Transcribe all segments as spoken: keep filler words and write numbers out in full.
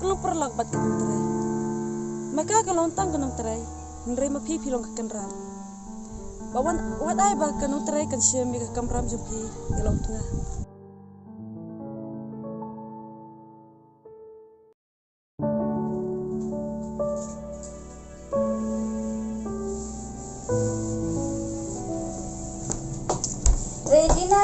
Long paralok bad ka nongtrei. Ma ka ka long tang ka nongtrei, hynrei ma phi phi long ka kynrad. Ba wan, wat ai ba ka nongtrei kan shim ïa ka kamram jong phi ïa la u tnga. Regina.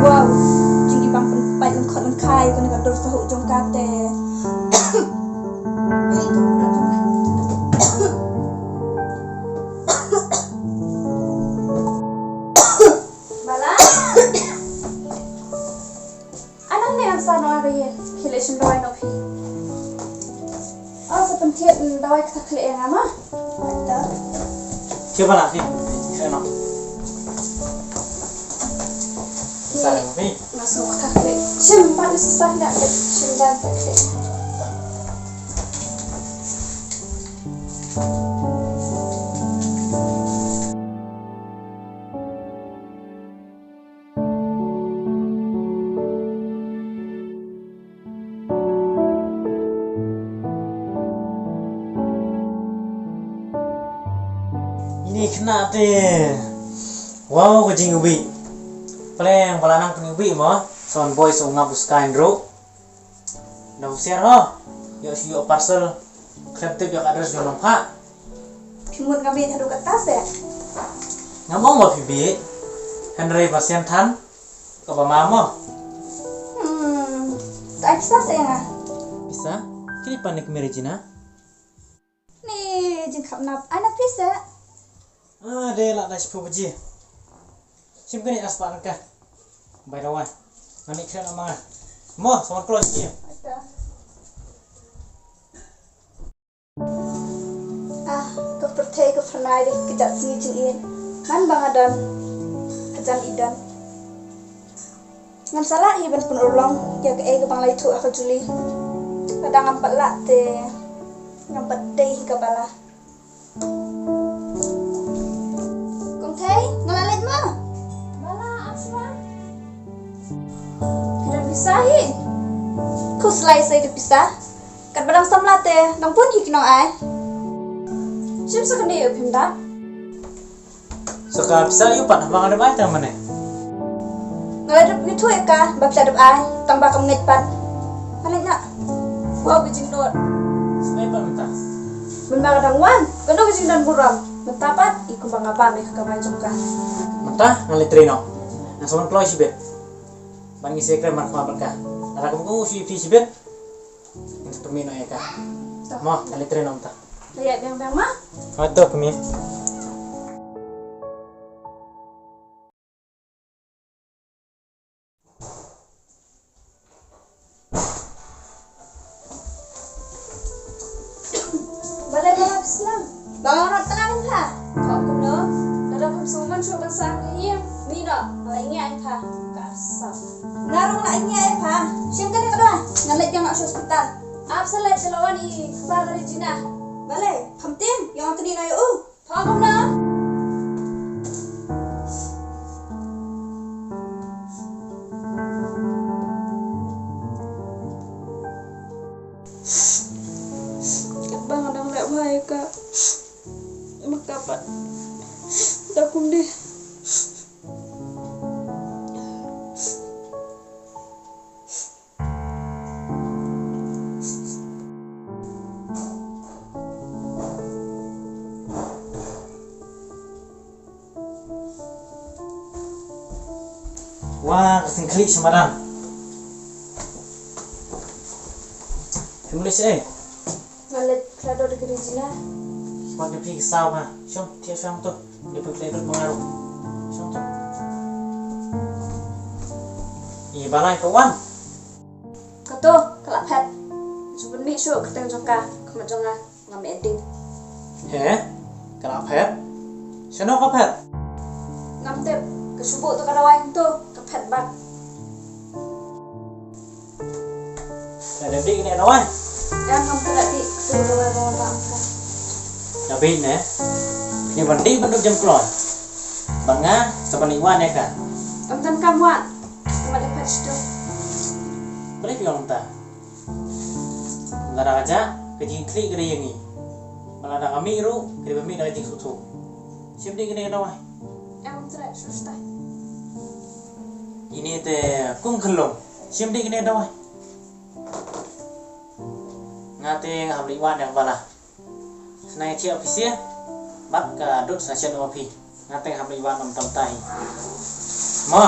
Wow, jingim bang pynpait lyngkhot lyngkhai kane ka dur sahuh jong ka te. Bala. Anang ne ang sa nong ari, khie leit shim dawai noh phi. Oh, sa pynthied dawai kata khlieh ïa nga ma. Ata. Khie ba na phi. Khie noh. Sa nong phi. Nga sngew kata khlieh. Shim ba na sa da. Shim da kata khlieh. Ini kena te. Wow, ka jingiwbih. Pleng ba la nang pyniwbih mo. Son boy so ngap u sky ndro. Da husiar ho. Ïoh shu ïoh parcel. Khlem tip ïa ka address jong nongphah. Phi mut nga bieit haduh katta se? Ngam ong ba phi bieit. Hynrei ba sian than kaba ma mo. Hmm. To ai pisa se ïa nga. Pisa? Kine pan ne kmie Regina? Ni jingkhap nap. Ai na pisa. Ah, dei lah da shiphew baje. Shim kane, ah, spah ka. By the way, nga mih kren ma nga. Mo, sa wan kloi shim. Ah, ka pyrthei ka phyrnai dei ka jait sngi jingïeit. Ngan ba nga don hajan i don. Ngan sa lah hi ban pynurlong ïa kaei kaba nga la ïathuh ha ka Juli. Lada ngam pat lah te ngam pat dei hi ka Bala. Kong Thei, nga la leit ma. Bala, ap shuwa. Phi don pisa hi? Khuslai sei ka pisa. Katba dang samla te dang bun hi ki nongai. Shim sa kane ïa u phim da. Sa ka pisa ïa u pat ba nga dep ai tang mane. Nga la dep ïathuh ïa ka ba phi la dep ai tang ba kam ngeit pat. Mane nga. Wow, ka jingdon. Sa ai pat mynta. Mynta ka dang wan. Kano ka jingdon burom. Mynta pat i kumba nga bam ïa ka kamai jong ka. Mynta nga leit trei noh. Nga sa wan kloi shibit. Ban ngi secret man khma bad ka. Lada ka bynta u shi phi shibit. Ngi sa pynmih noh ïa ka. Mo, nga leit trei noh mynta. Leit biang biang ma. Hato kmie. Balei ba la phi slem? Ba nga rot tnga ïa pha. Thok kumno? Lada phim sngewmyn shuh ban sah ha ïing, mih noh, nga la ïngiah ïa pha. Ka arsap. Nga ruh nga la ïngiah ïa pha. Shim kane ka dawai. Ngan leit biang noh sha hospital. Ap sa leit, te la wan i kpa ka Regina. Balei? Phim tim, ïa nga kane nga ïa u. Thok kumno? Katba nga dang leh bha ïa ka, ma ka pat da kumne. Wah, ka sngewkhlieh sha madan. Phi mut leit shaei? Nga leit khlad degree jong nga. Wat da phi ka saw ha. Shong, thiah shong to. Dei phi khleh lut ma nga ruh. Shong to. I ba lai ka wan. Kato, ka la phet. Shu pynmih shuh kyrteng jong ka, khmat jong nga, ngam ïoh ding. He? Ka la phet? Shano ka phet? Ngam tip, ka shu buh to ka dawai hangto, ka phet bad. Ka dep dih kane ka dawai? Em, ngam tip dih, kato ka dawai ba nga ba ka. Ka bit ne? Kane ban dih ban dup jam kloi. Ba nga sa ban ïa wan ïa ka. Em, kan kam wan. Ka ma dep phet shuh. Balei phi ong ta? Lada ka jah, ka jingkhlieh ka dei ïa ngi. Bad lada ka mih ruh, ka dei ban mih da ka jingsngewthuh. Shim dih kane ka dawai. Em, trai, shu stai. Ine te kum khyllung. Shim dih kane ka dawai. Nga te nga hap leit wad ïa ka bala. Sa nang ïa chiah office bad ka dud sa shen office. Nga te nga hap leit wad nym tam tai. Mo.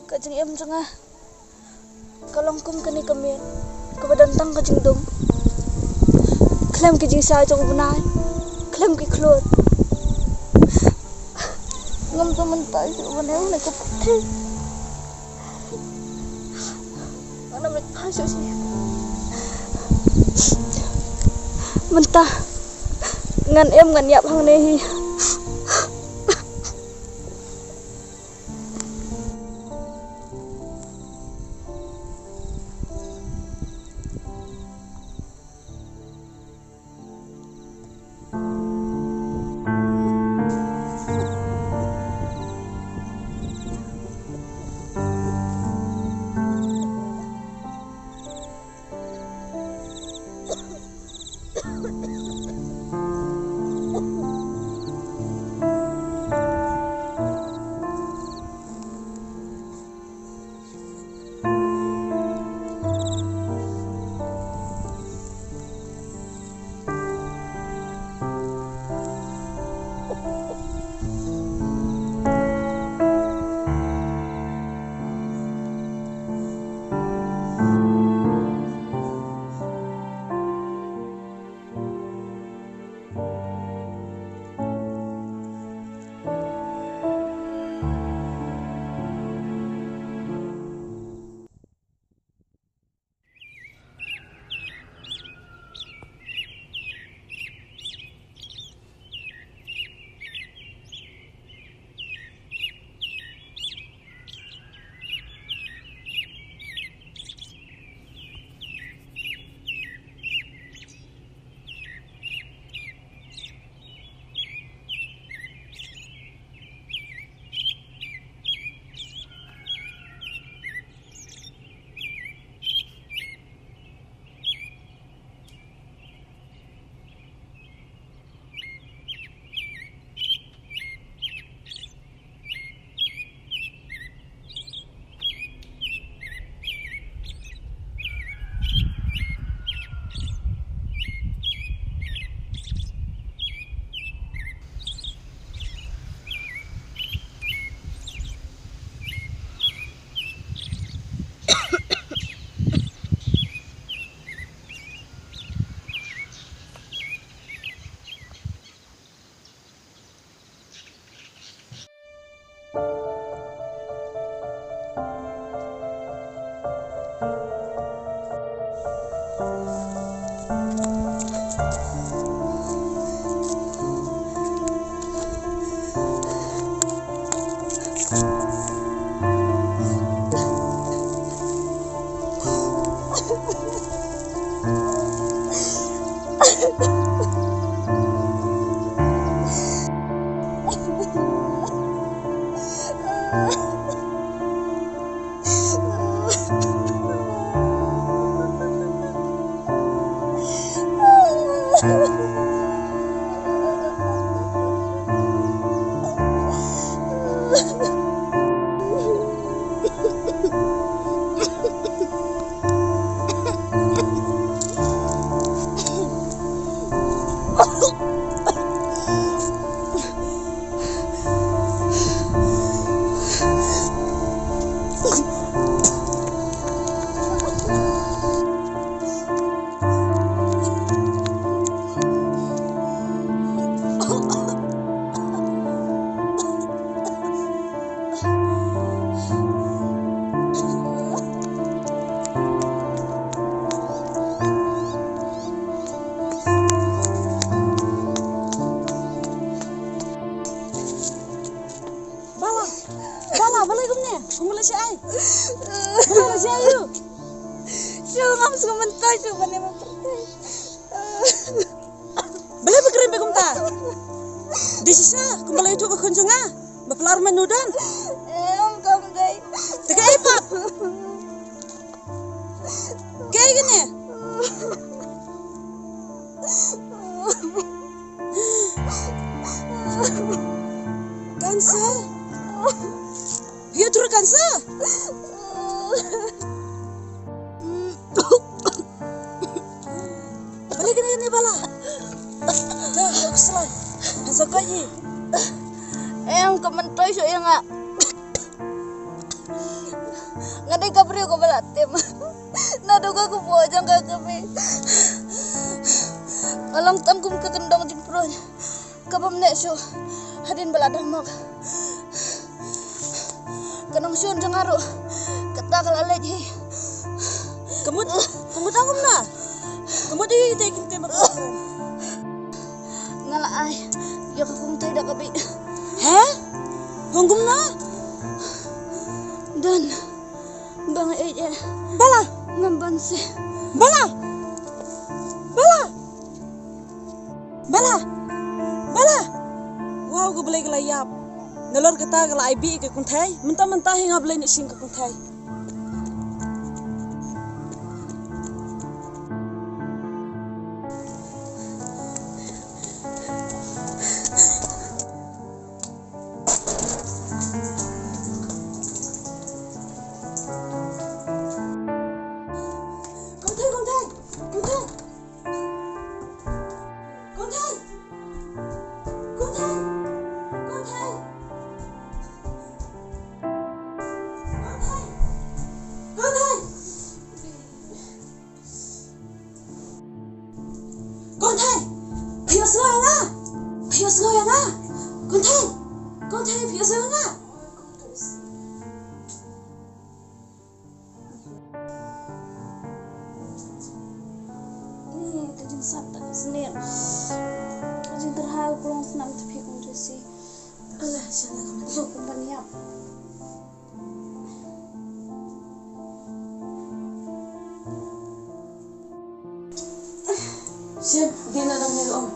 Ka jingim jong nga ka long kum kane ka miet kaba don tang ka jingdum. Khlem ki jingshai jong u bnai, khlem ki khlur. Ngam tip mynta shuh ban ïa une ka pyrthei. Mynta ngan im ngan ïap hangne hi. Bala, bala, balei kumne? Kumno la shah ai? Kumno la shah ai? Shu ngam sngewthuh mynta shu ban ïa ma pyrthei. Balei ba kren bha kumta? Dei shisha kumba la ïathuh ka khun jong nga ba pynlait met na u Don. Em, kam dei. Te kaei pat? Kaei kane? Cancer? Ïa, true cancer? Balei kane kane bala? Dah, dah, kuslah. Sa ka hi. Em, ka myntoi shu ïa nga. Nga dei ka briew kaba la tim. Naduh ka kpoh jong ka kmie, nga long tang kum ka kyndong jingpyrshah kaba ym neh shuh. Hadien ba la dam mok, ka nongshun jong nga ruh kata ka la leit hi. Ka mut, ka mut ong kumno? Ka mut ïa kita ki ktien ba nga la ai ïa ka kynthei da ka bih. He? Ong kumno? Don, ba nga ïeit eh. Bala! Ngam ban sih. Bala! Bala! Bala! Bala! Wow, ka Blei ka la ïap. Nalor kata ka la ai bih ka kynthei. Mynta mynta hi nga Blei ne shin ka kynthei. Kynthei, kynthei, kynthei. Kynthei! Kynthei! Kynthei! Kynthei! Kynthei! Kynthei! Phi ïohsngew ïa nga? Phi ïohsngew ïa nga? Kynthei! Kynthei, phi ïohsngew ïa nga? Ih, ka jingsat ka snier. Ka jingtyrha ka klong snam te phi kum Jesse. Alah, shala ka mati. Zo kum ban ïap. Shem, dei na dang ne ong.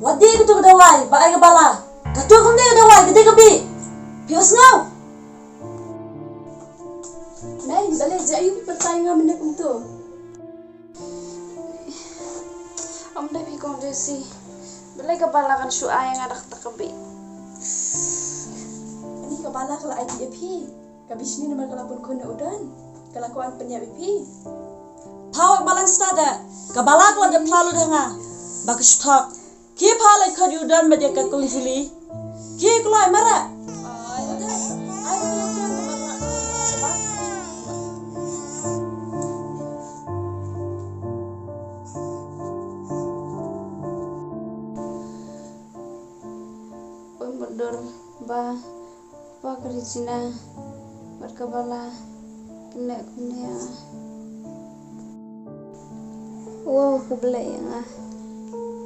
Wat dei kato ka dawai ba ai ka bala. Kato kam dei ka dawai, ka dei ka bih. Phi ïohsngew? Nai, balei jia ïa phi pyrta ïa nga mynne kumto? Ym dei phi kong Jesse. Balei ka bala kan shu ai ïa nga da kata ka bih? Kane ka bala ka la ai bih ïa phi. Ka bishni namar ka la pun khun na u Don. Ka la kwah ban pynïap ïa phi. Thaw, ba lan stad da. Ka bala ka la dep phla lut ha nga ba ka shu thok. Ki pha la khot ïa u Don ba dei ka kong Juli. Ki kloi mara. Oi, mudor ba. Ba ka Regina bad ka bala Leh kumne. Wow, khublei ïa nga.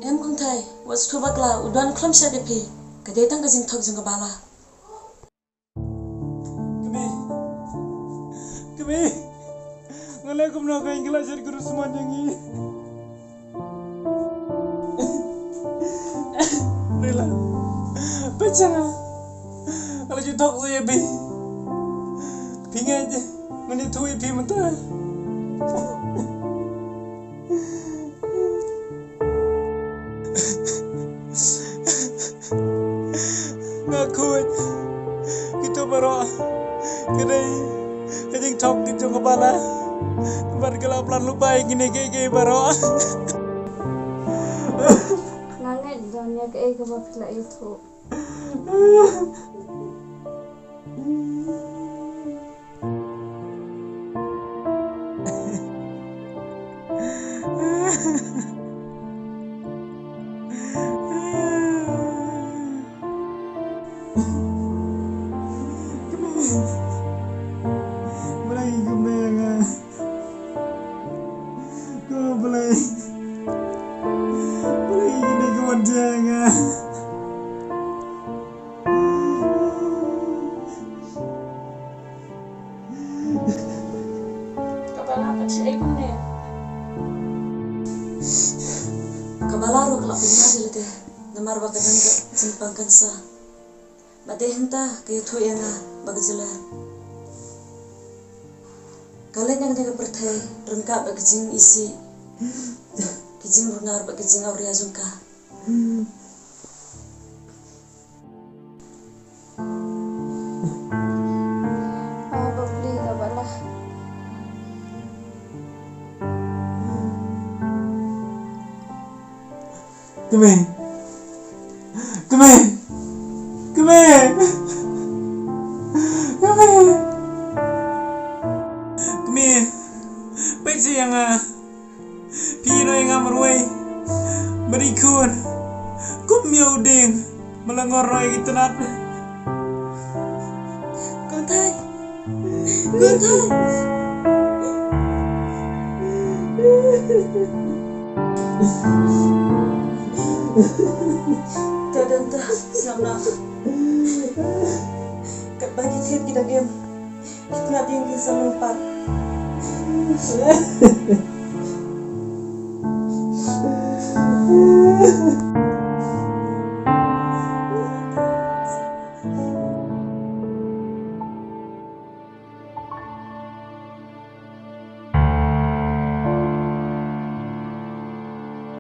Em Kong Thai, wat sngewthuh bakla, u don khlem shet ïa phi. Ka dei tang ka jingthok jong ka Bala. Kmie. Kmie. Nga leh kumno, ka ïing ka la shet, ka dusmon ïa ngi. Rila. Peit sha nga. Nga la ju thok sa ïa phi. Phi ngeit ngan ïathuh ïa phi mynta. Nga khuid. Kito baroh ka dei ka jingthok ka jong ka Bala. Bad ka la plan lypa ïa kine kiei kiei baroh. Nga ngeit don ïa kaei kaba phi la ïathuh. Blei, kumne ïa nga. Ko Blei. Blei, kine ki wan jia ïa nga. Ka Bala pat shaei kumne? Ka Bala ruh ka la pynïar ïa lade namar ba ka don ka jingpang cancer. Bad dei hangta ka ïathuh ïa nga ba ka jylla ka leit na kane ka pyrthei ryngkat bad ka jingisih, ka jingrunar bad ka jingawria jong ka. Ah, bapli ka Bala. Kmie. Kmie. Kmie. Kmie. Kmie. Peit sha ïa nga. Phi ïehnoh ïa nga marwei. Bad i khun. Kum ïa u dieng. Ma la ngor noh ïa ki tnat. Kong Thai. Kong Thai. To don to, sngap noh. Katba ki thied ki da kem, ki tnat ïing ki sa long pat.